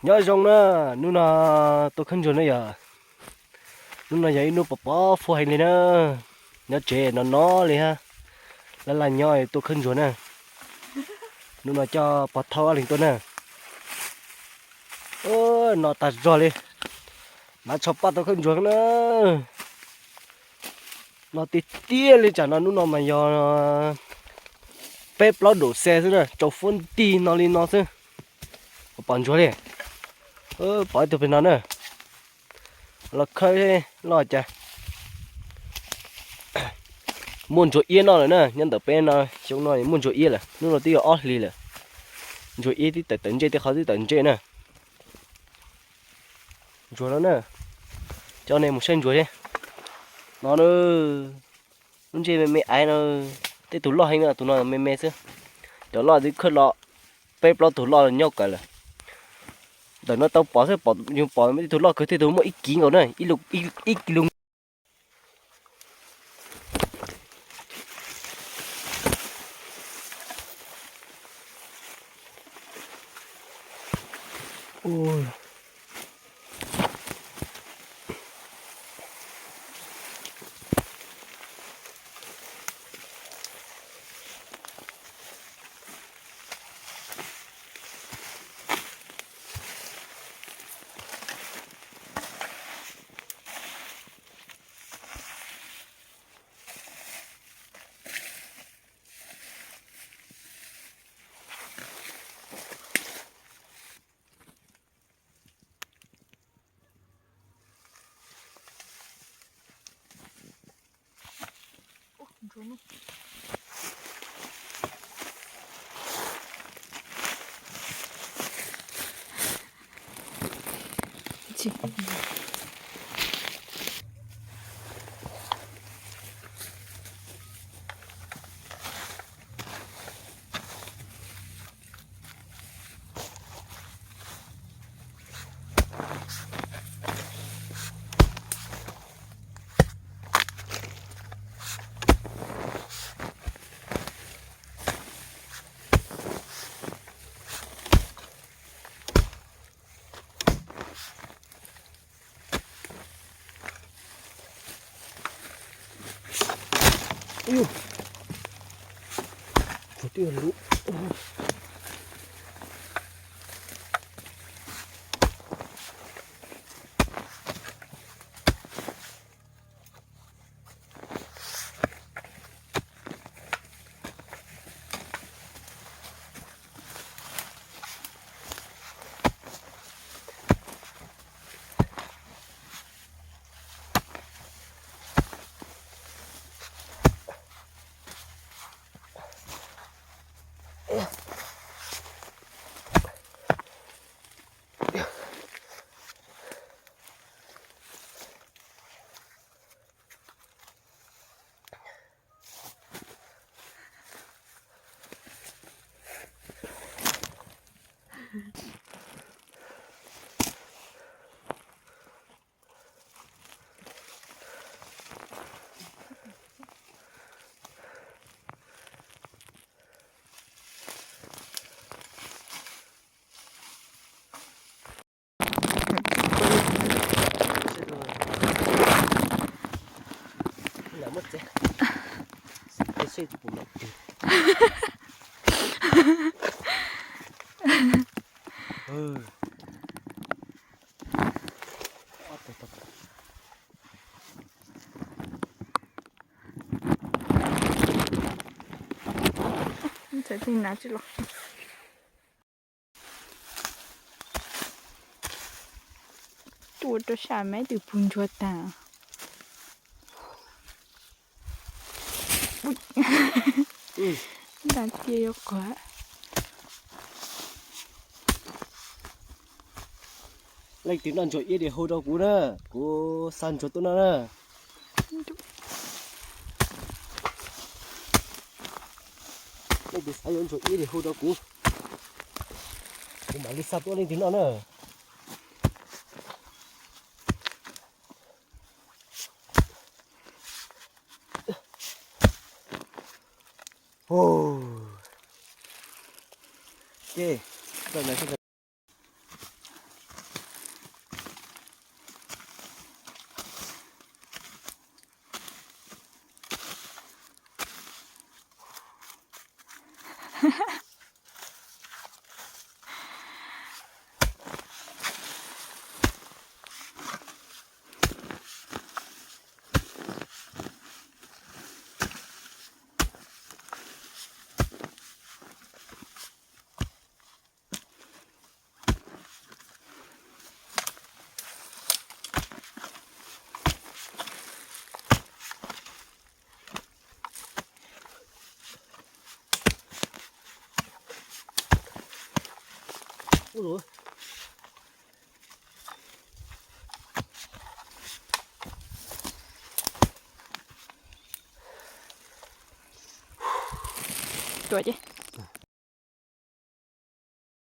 Nyob zoo na, hnub no tuaj khawb ntsuag na yog. Hnub no yog ib hnub pov pov fuab heev li na. Nyob tsev no no li hab. Laj laj nyob tuaj khawb ntsuag na. Hnub no coj pog thauj ob leeg tuaj na. No tag zog li. Hnav tsho paj tuaj khawb ntsuag na. No tiag tiag li, tsam no hnub no mas yog peb plaub dum xe xwb na, tsaus fuab nti no li no xwb. Pom ntsuag li, pom ib tug pem no na. Los khawb loj cas. Muaj ntsuag iab noj lawm na, nyob ntawm peb no xyoo no muaj ntsuag iab lawm, hnub no twb yog ob hlis lawm. Ntsuag iab twb tawm tawm ntsej, tej qhov twb tawm ntsej na. Ntsuag no na, coj nej mus saib ntsuag thiab. No, lub ntsej me me aiv no, tej tug loj heev na, tus no me me xwb. Cov loj twb khawb los peb plaub tug loj nyob kawg lawm. Ntawm no tau pom xwb, pom, yus pom tej tug loj kawg, tej tug muaj ib kiv nkaus na, ib kis lus. Tuaj rau sab me tus puj ntsuag tag. Nta cia yuav quav. Leej twg noj ntsuag iab ces hu rau kuv na, kuv xa ntsuag tuaj noj na. Leej twg xav yuav ntsuag iab ces hu rau kuv, kuv mam li xa tuaj leej twg noj na. Ces, Ub, ruam ces.